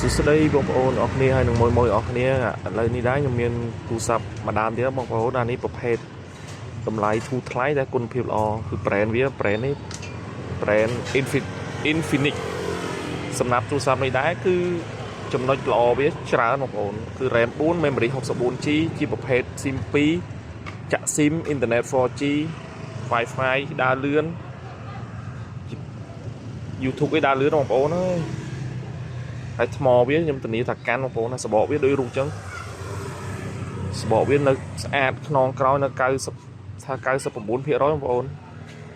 សួស្តីបងប្អូនអរគ្នាហើយនឹងមួយមួយអរគ្នាឥឡូវនេះដែរខ្ញុំមានទូរស័ព្ទមួយដើមទៀតបងប្អូនអានេះប្រភេទតម្លៃធូរថ្លៃតែគុណភាពល្អគឺ brand វា brand នេះ brand Infinix សម្រាប់ទូរស័ព្ទនេះដែរគឺចំណុចល្អវាច្រើនបងប្អូនគឺ RAM 4 memory 64 GB ជាប្រភេទ SIM 2ចាក់ SIM internet 4G Wi-Fi ដើរលឿន YouTube ឯដើរលឿនបងប្អូនអើយហើយថ្មវាខ្ញុំធានាថាកាន់បងប្អូនណាសបកវាដូចរូបចឹងសបកវានៅស្អាតខ្នងក្រោយនៅ90ថា99%បងប្អូន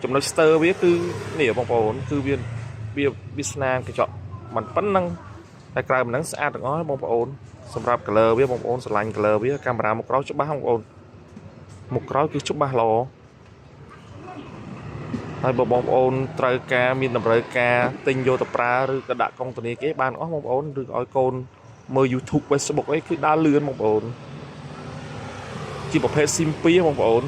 ចំណុចស្ទើវាគឺនេះបងប្អូនគឺវាវាវាស្នាមកញ្ចក់មិនប៉ុណ្ណឹងតែក្រៅមិនហ្នឹងស្អាតទាំងអស់បងប្អូនសម្រាប់ color វាបងប្អូនស្រឡាញ់ color វាកាមេរ៉ាមុខក្រោយច្បាស់បងប្អូនមុខក្រោយគឺច្បាស់ល្អហើយបើបងប្អូនត្រូវការមានតម្រូវការទិញយកទៅប្រើឬក៏ដាក់កុងធនាគារបានអស់បងប្អូនឬក៏ឲ្យកូនមើល YouTube Facebook អីគឺដើរលឿនបងប្អូនជាប្រភេទ SIM 2បងប្អូន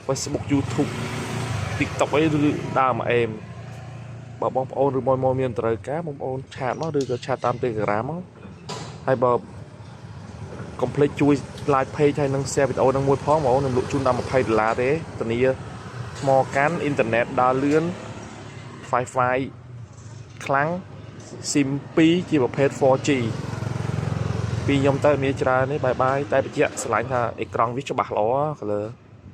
Facebook YouTube TikTok អីឬដើរមកអេមបើបងប្អូនឬមួយមកមានត្រូវការបងប្អូន chat មកឬក៏ chat តាម Telegram មកហើយបើកុំភ្លេចជួយ like page ហើយនិង share វីដេអូនឹងមួយផងបងប្អូននឹងលក់ជូនដល់20ដុល្លារទេធានាថ្មកាន់អ៊ីនធឺណិតដើរលឿន Wi-Fi ខ្លាំង SIM 2ជាប្រភេទ 4G ពីខ្ញុំទៅមានច្រើននេះbye bye តែបញ្ជាក់ស្រឡាញ់ថាអេក្រង់វាច្បាស់ល្អ color